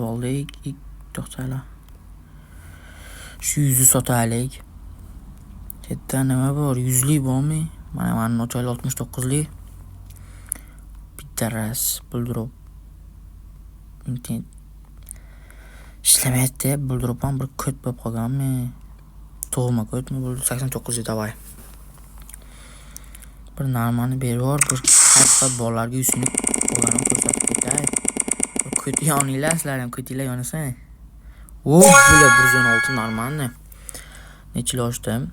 Oldik. To'xtanglar. Shu yuzni sotaylik. Yerda nima bor? Yuzlik bormi? Mana mana ochaylik 69lik. Bitta ras buldurib. Internet ishlamayapti. Buldurib ham bir ko't bo'lib qolganmi? Tug'ma ko'tmi bu? 89 давай. Bir normani berib yubor, bir qaytib bolalarga yuzini olganini ko'rsatib ketay. Ko'ti yoninglar, sizlar ham ko'tinglar yonsin. O, bular 116 normalni. Necha ochdim?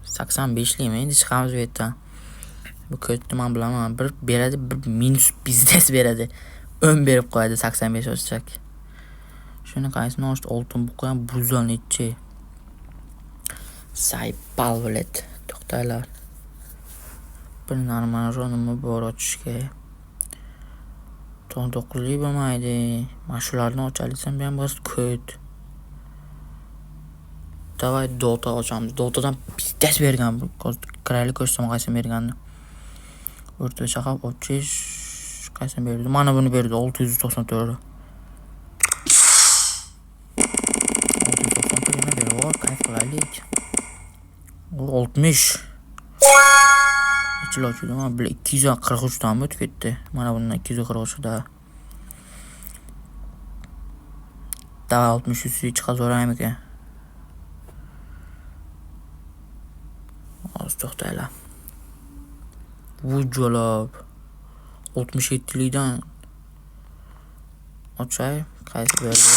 85likmi? Endi chiqamiz bu yerdan. Bu ko'tni men bilaman. Bir beradi, bir minus biznes beradi. 10 berib qo'yadi 85 ochsak. Shuni qaysini ochdi? Oltin buqa ham 110 nechi? Saypal bilet. To'xtanglar. Bir normalroq nima bor ochishga? 99lik bo'lmaydi. Mana shularni ochaylik desam, bu ham bir ko't. Давай Dota ochamiz. Dotadan pizdes bergan bu. Hozir kiraylik, ko'rsatam qaysini berganini. O'rtacha xavf ochish qaysini berdi? Mana buni berdi 694. 694 yana berib yubor, kayf qilaylik. O 60. Necha ochildi? Mana bular 243 dan o'tib ketdi. Mana bundan 243 da. Давай 63 chiqarib yuboraymikan? Hozir to'xtanglar. Bu jalob 67likdan ochay, qaysi berdi?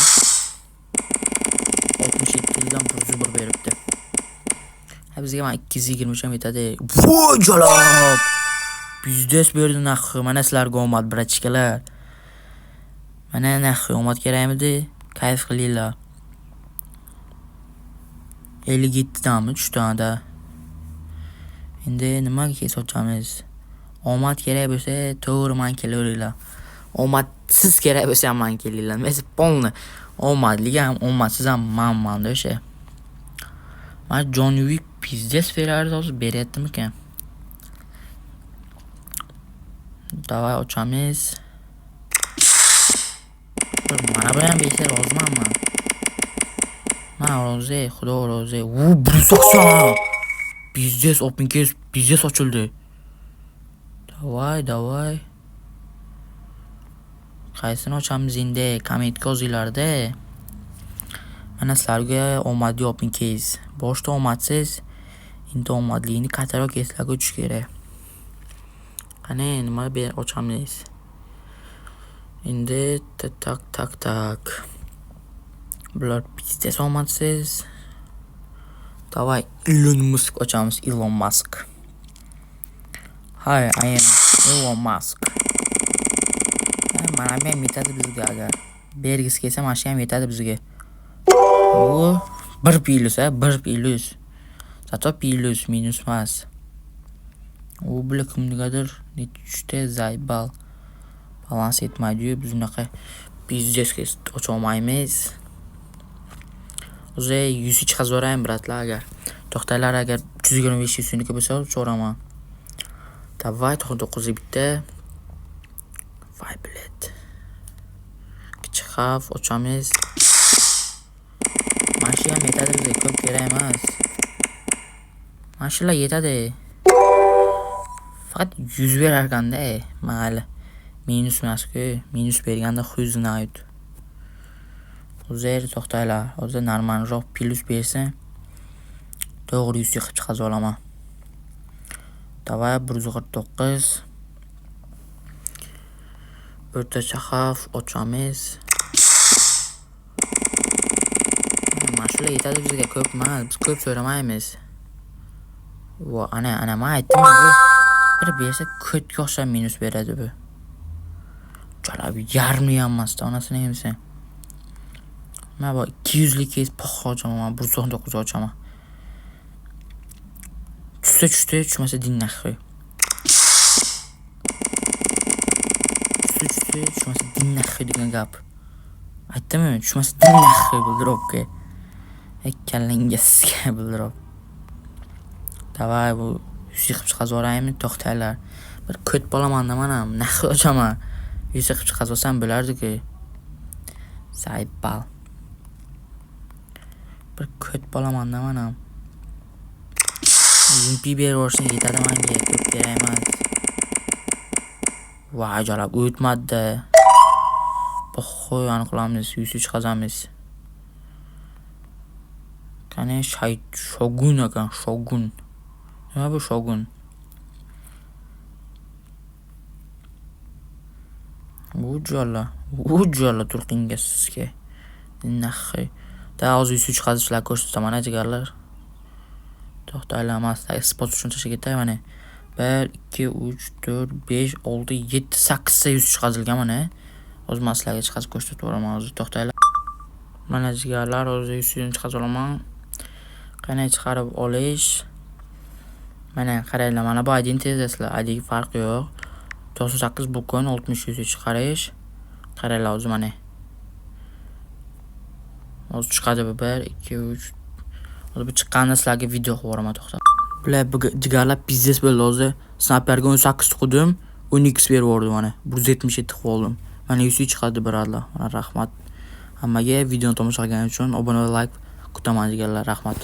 67likdan 101 beribdi. Ha, bizga mana 223 ham yetadi. Voy jalob! Biznes berdi narxi. Mana sizlarga omad, brachkalar. Mana narxi omad kerakmidi? Kayf qilinglar. 57 danmi tushdi-da. Endi nimaga sochamiz? Omad kerak bo'lsa, to'g'ri man kelaveringlar. Omadsiz kerak bo'lsa ham man kelinglar. Nima polni omadli ham, omadsiz ham manman-da o'sha. Mana John Wick pizdes berardi, hozir beryaptimikan? Davay ochamiz. Mana bu ham bersa roziman man. Man rozi, Xudo rozi. U 190. Biznes open case, biznes ochildi. Davay, davay. Qaysini ochamiz endi? Kommentga yozinglar-da. Mana sizlarga omadli open case. Boshda omadsiz, endi omadlini kattaroq caselarga o'tish kerak. Qani nima ochamiz? Endi tak tak tak. Bular biznes omadsiz. Давай Elon Musk ochamiz, Elon Musk. Hi, I am Elon Musk. Mana bu ham yetadi bizga agar. Bergisi kelsa mana shu ham yetadi bizga. Bu 1 plyus, a, 1 plyus. Zato plyus, minus emas. U bular kimnigadir nechta zaybal. Balans yetmaydi-yu, biz unaqa biznesga ocha olmaymiz. O'zi 100 chiqarib yuboraymi, bratlar, agar. To'xtanglar, agar 325 yuzuniki bo'lsa ochaveraman. Давай 99 bitta. Voy bilet. Kichik xavf ochamiz. Mana shu ham yetadi bizga, ko'p kerak emas. Mana shular yetadi. Faqat 100 berar ekanda, mayli. Minus emas-ku. Minus berganda хуй знает. Hozir to'xtanglar. Hozir normalroq plyus bersin. To'g'ri 100 qilib chiqazib olaman. Давай 149. O'rtacha xavf ochamiz. Mana shular yetadi bizga, ko'p emas. Biz ko'p so'ramaymiz. Va ana, ana men aytdim-ku, bir bersa ko'tga o'xshab minus beradi bu. Jalab yarmi ham emasda, onasini emsin. Mana bu 200 lik case pox ochaman, man 199 ochaman. Tushsa tushdi, tushmasa din nahvi. Tushsa tushdi, tushmasa din nahvi degan gap. Aytdimmi? Tushmasa din nahvi bildirobga. Kallangga sizga bildirob. Davay bu yuz qilib chiqazib yuboraymi? To'xtanglar. Bir ko't bo'laman-da man ham. Nahvi ochaman. Yuz qilib chiqazib olsam bo'lardi-ku. Заебал. Bir ko't bo'laman-da man ham. UMP berib yuborishing yetadi manga, ko'p kerak emas. Voy, jalab o'tmadi. Похуй, aniqlamiz, UC chiqazamiz. Qani shogun ekan, shogun. Nima bu shogun? Bu jala, u jala turqinga sizga. Нахуй. Da hozir UC chiqazib sizlarga ko'rsataman, jigarlar. To'xtanglar, man sizlarga isbot uchun tashlab ketay mana. 1 2 3 4 5 6 7 8 ta UC chiqazilgan mana. Hozir man sizlarga chiqazib ko'rsatib yuboraman hozir, to'xtanglar. Mana jigarlar, hozir UCni chiqazib olaman. Qanday chiqarib olish? Mana qaranglar, mana bu IDni tezasizlar. IDga farqi yo'q. 98 bukon 60 UC chiqarish. Qaranglar hozir mana. Hozir chiqadi bu 1 2 3. Hozir bu chiqqanda sizlarga video qilib yuboraman, to'xtab. Bular jigarlar пиздец bo'ldi hozir. Snayperga 18 tuqdim, 10x berib yubordi mana. 177 qilib oldim. Mana UC chiqadi birodar. Mana rahmat. Hammaga videoni tomosha qilganingiz uchun obuna va like kutaman jigarlar, rahmat.